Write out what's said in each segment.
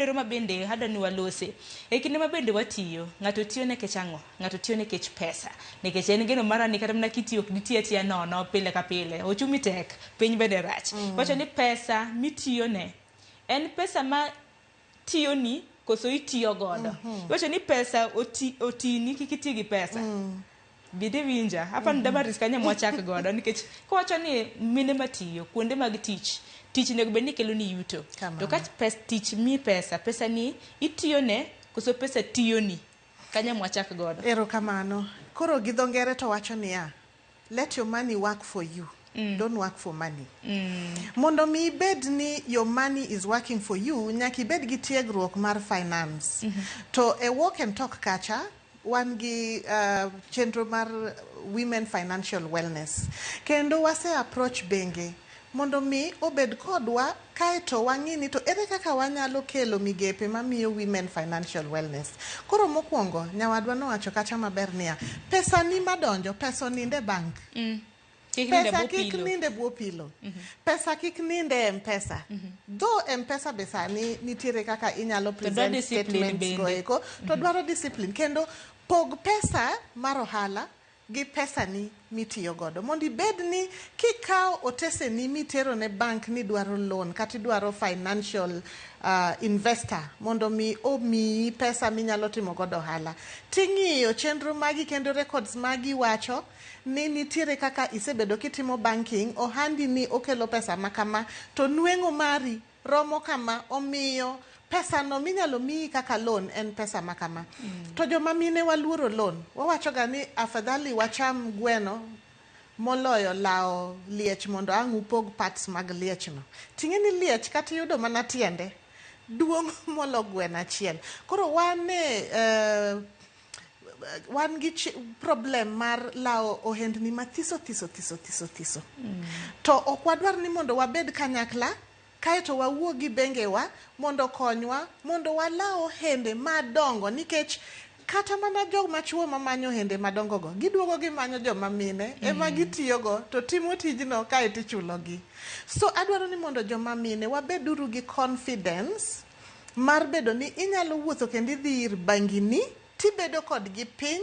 Ero ma bende adwa ni walose. E kinde ma bende watiyo, ng'ato tiyo nekech ang'o? Ng'ato tiyo nekech pesa. Nikech en geno mara ni kata mana kitiyo ok diti atiya nono pile ka pile. Ochumi tek, piny bende rach. Wacho ni pesa mitiyone en pesa ma tiyoni koso itiyo godo. Iwacho ni pesa oti, otini kik iti gi pesa. Bende iwinja? Hapa ni Damaris kanyo ema wachak godo nikech kowacho ni mine matiyo kuonde mag tich, tich onego bed ni kelo ni yuto. To ka pes, tich mi pesa, pesa ni itiyone koso pesa tiyoni? Kanyo ema wachak godo. Erokamano. Koro gi dho ngere to wacho niya, let your money work for you. Don't work for money. Mondo mi ibed ni your money is working for you, nyaka ibed gi tiegruok mar finance. To e walk and talk kacha, wan gi chenro mar Women Financial Wellness. Kendo wase approach benge mondo mi obed kodwa kaeto wang'i ni to ere kaka wanyalo kelo migepe mamiyo women financial wellness. Koro mokwongo, nyawadwa nowacho kacha maber niya, pesa ni madonjo, pesa onind e bank. Kik ninde Pesa bwo kik pilo. ninde bwo pilo. Pesa kik ninde e M-Pesa. Though M-Pesa be sani nitiere kaka inyalo dwaro present discipline statements go bende. eko, to dwaro discipline. Kendo pog pesa mar ohala gi pesani mitiyo godo. Mondo ibed ni kikawo oteseni mitero ne bank ni idwaro loan kata idwaro financial investor mondo mi omiyi pesa minyalo timo godo ohala. Ting'iyo chenro magi kendo records magi wacho ni nitiere kaka isebedo kitimo banking, ohandi ni okelo pesa ma kama, to nweng'o mari romo kama, omiyo pesa no minyalo miyi kaka loan en pesa ma kama. To joma mine waluoro loan. Wawacho ga ni afadhali wacham gweno moloyo lawo liech mondo ang' upog parts mag liech no. Ting'e ni liech kata iyudo mana tiende, duong' molo gweno achiel. Koro wan e wan gi problem mar lawo ohendni mathiso thiso thiso thiso thiso. To ok wadwar ni mondo wabed kanyakla kaeto wawuo gi bengewa mondo okonywa mondo walaw ohende madongo nikech kata mana joma chuo mamanyo ohende madongo go giduogo gimanyo joma mine ema gitiyogo to timo tijno kaeto ichulogi. So adwaro ni mondo joma mine wabeduru gi confidence mar bedo ni inyalo wuotho kendo idhi ir bangini tibedo kodgi piny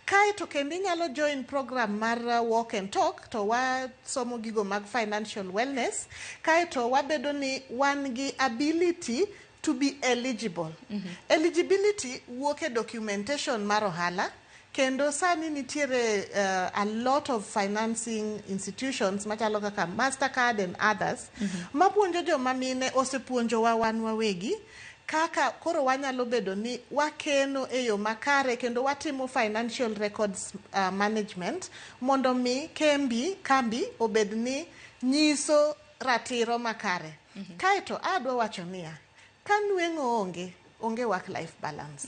kaeto kendo inyalo join program mar walk and talk to wasomo gigo mag financial wellness kaeto wabedo ni wan gi ability to be eligible. Eligibility wuok e documentation mar ohala kendo sani nitiere a lot of financing institutions machalo kaka Mastercard and others mapuonjo joma mine osepuonjowa wan wawegi kaka koro wanyalo bedo ni wakeno e yo makare kendo watimo financial records management mondo mi kembi kambi obed ni nyiso ratiro makare. Kaeto adwa wacho niya, ka nweng'o onge, onge work life balance.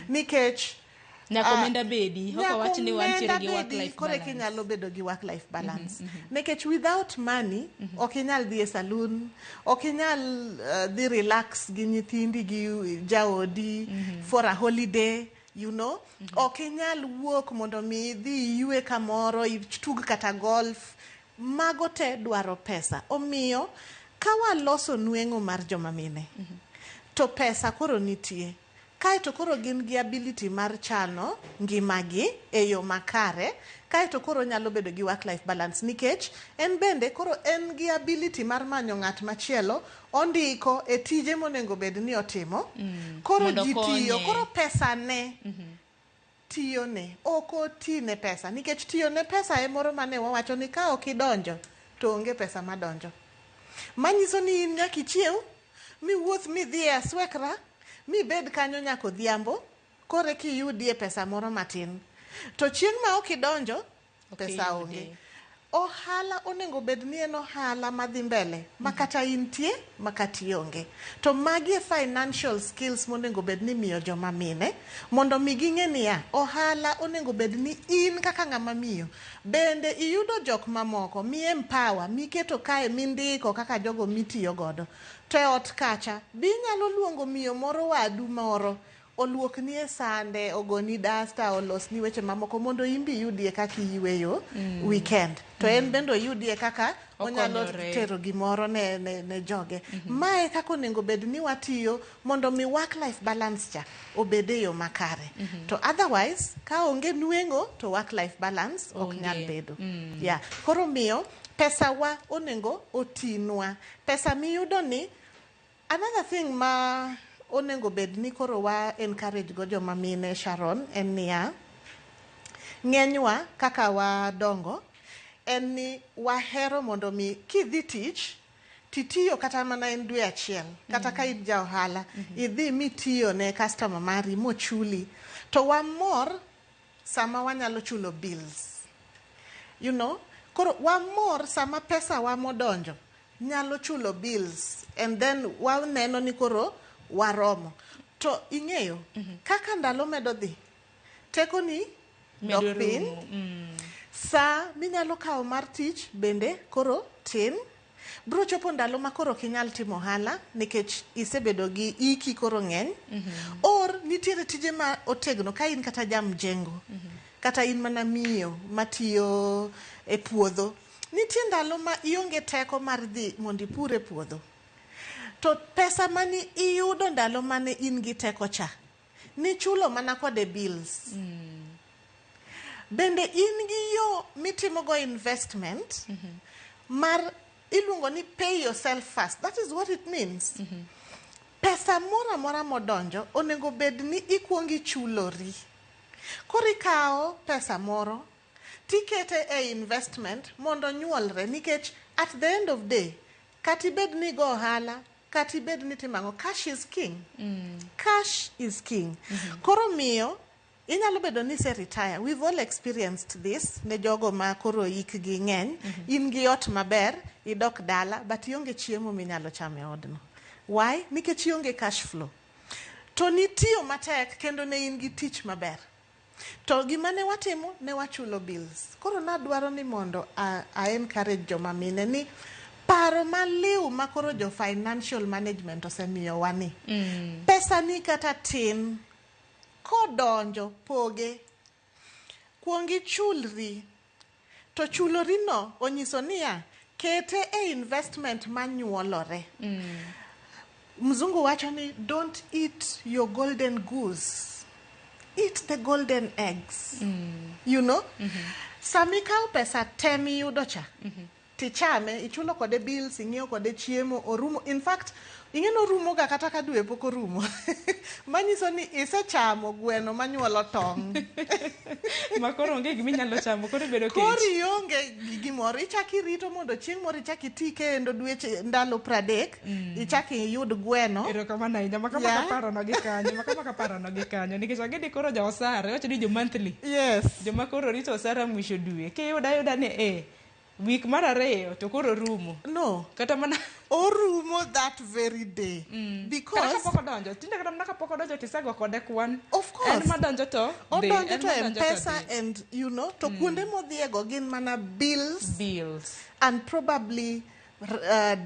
Nikech Nyaka omenda bedi. Ok wawach ni wantiere gi work life koro eka balance. inyalo bedo gi work life balance. Nikech without money, ok inyal dhi e saloon, ok inyal dhi relax gi nyithindi gi jaodi for a holiday, you know. Ok inyal wuok mondo mi idhi iywe kamoro, itug kata golf. Mago te dwaro pesa. Omiyo, ka waloso nweng'o mar joma mine, to pesa koro nitie. Kaeto koro gin gi ability mar chano ngimagi e yo makare, kaeto koro nyalo bedo gi work life balance nikech en bende koro en gi ability mar manyo ng'at machielo ondiko e tije monego bed ni otimo. Koro Mondo ji tiyo, konye. koro pesa ne tiyo ne, ok oti ne pesa nikech tiyo ne pesa e moro mane wawacho ni ka ok idonjo to onge pesa madonjo. Manyiso ni in nyaka ichiew miwuoth midhi e aswekra mibed kanyo nyaka odhiambo koro eka iyudie pesa moro matin. To chieng' ma ok idonjo, pesa iyudi. onge. Ohala onego bed ni en ohala madhi mbele ma kata intie ma kata ionge. To magi e financial skills monego bed ni imiyo joma mine mondo mi ging'e niya, ohala onego bed ni in kaka ng'ama miyo bende iyudo jok mamoko mi empower miketo kae mindiko kaka jogo mitiyo godo. To e ot kacha be inyalo luongo miyo moro wadu moro oluokni e sande, ogoni dasta, olosni weche mamoko mondo in be iyudie kaka iyueyo weekend. To en bende oyudie kaka onyalo Okonyore. tero gimoro ne joge. Mae kaka onego bed ni watiyo mondo mi work life balance cha obed e yo makare. To otherwise, ka onge nweng'o to work life balance ok nyal Onge. bedo. Yeah. Koro miyo pesa wa onego otinwa. Pesa miyudo ni another thing ma onego bed ni koro wa encourage go joma mine Sharon en niya, ng'enywa kaka wadongo en ni wahero mondo mi kidhi tich titiyo kata mana en dwe achiel kata ka in ja ohala idhi mitiyo ne customer mari mochuli to wamor sama wanyalo chulo bills. Koro wamor sama pesa wa modonjo nyalo chulo bills and then waneno ni koro waromo. To ing'eyo kaka ndalo medo dhi, tekoni Medo dok piny. rumo. Sa minyalo kawo mar tich bende koro tin. Bro chopo ndalo ma koro ok inyal timo ohala nikech isebedo gi iki koro ng'eny. Or nitiere tije ma otegno ka in kata ja mjengo. Kata in mana miyo matiyo e puodho. Nitie ndalo ma ionge teko mar dhi mondo ipur e puodho. To pesa mani iyudo ndalo mane in gi teko cha, nichulo mana kode bills. Bende in gi yo mitimogo investment mar iluongo ni pay yourself first. That is what it means. Pesa moro amora modonjo onego bed ni ikuongo ichulori. Koro ikawo pesa moro tikete e investment mondo nyuolre nikech at the end of day kata ibed ni igo ohala kata ibed ni itimo ang'o cash is king. Cash is king. Koro miyo inyalo bedo ni ise retire. We've all experienced this ne jogo ma koro hikgi ng'eny. In gi ot maber, idok dala, but ionge chiemo minyalo chamo e odno. Why? Nikech ionge cash flow. To nitiyo matek kendo ne in gi tich maber. To gima ne watimo, ne wachulo bills. Koro nadwaro ni mondo a encourage joma mine ni paro maliw ma koro jo financial management osemiyowa ni. Pesa ni kata tin, kodonjo poge. Kuong ichulri. To chulori no onyiso niya, kete e investment manyuolore. Mzungu wacho ni don't eat your golden goose. Eat the golden eggs. You know? Sama ikawo pesa te miyudo cha, tichame, ichulo kode bills, ing'iewo kode chiemo, orumo. In fact, ing'e ni orumo ga kata ka dwe pok orumo. Manyiso ni isechamo gweno manyuolo tong'. Ma koro onge gima inyalo chamo, koro ibedo kech. Koro ionge gi gimoro, ichak irito mondo chieng' moro ichak iti kendo dweche ndalo 30, ichak iyud gweno. Erokamano ahinya, maka maka parono gi kanyo, maka maka parono gi kanyo. Nikech ang'e ni koro jo osara, iwacho ni jo monthly. Yes. Joma koro rito osara mwisho dwe. Kiyudo ayuda ni week mar ariyo to koro rumo. No. Kata mana orumo that very day. Because kata kapok odonjo, tinde kata mana kapok odonjo tisego kode kwan. Of course. En madonjo to dhi, odonjo en to madonjo to M-Pesa dhi. and to kuonde modhiego gin mana bills. Bills. And probably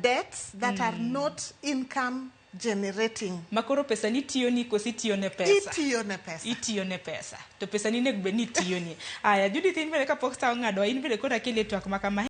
debts that are not income generating. Ma koro pesa ni tiyo ni kosi tiyo ne pesa. Itiyo ne pesa. Itiyo ne pesa. To pesa ni onego bed ni tiyo ni. Aya, Judith, in bende kapok sa ong'ado, in bende koro akeli e twak ma kama.